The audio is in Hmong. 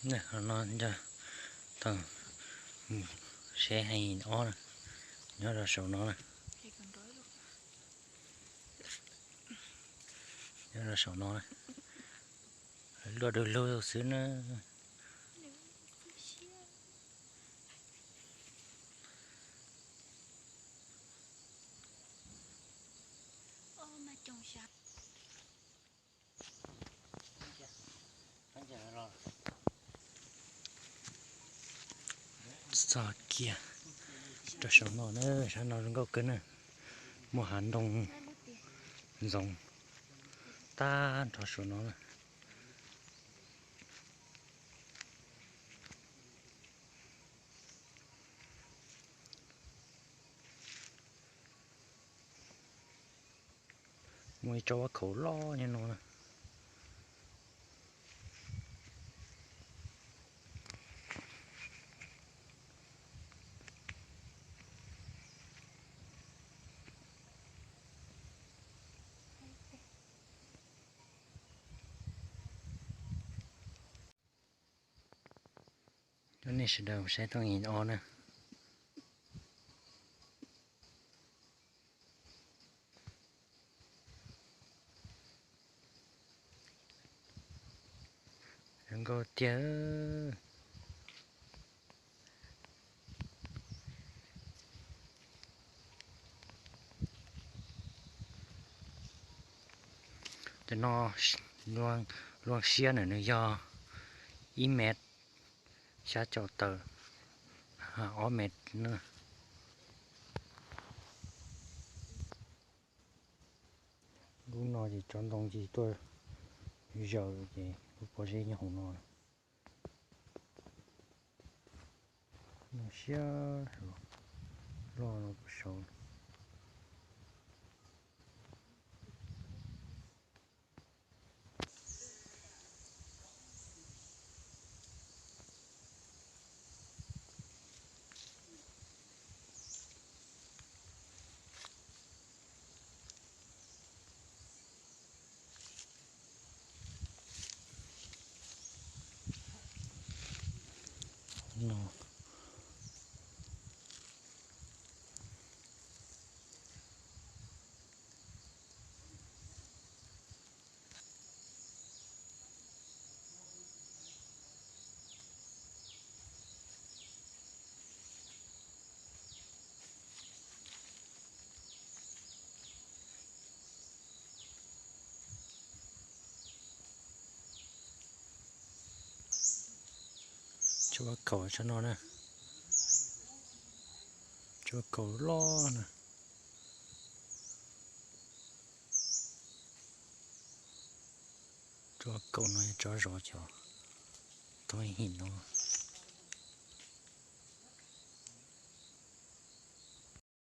No, thaum seb hais ob na, nyob rau saum no na, nyob rau saum no na, luaj dawb lug xwb na. Txog kiag rau saum no na, sab no zoo nkauj kawg na, muaj hav ntoo ntxoov tag nrho saum no na. Muaj ib tsob vab khaum loj nyob no na. Cov nej sawv daws saib tau ib ob na. Zoo nkauj tiag. Cov no luaj siab na nws yog ib mev xya caum tawm ob mev na. Lub no ces tsob ntoo ces tuaj zaws ces lub pob zeb nyob hauv no. Siab loj no puas saud. Tsob kaum tsob no na, tsob kaum loj na. Tsob kaum no yog tsob zov cov thoob him no.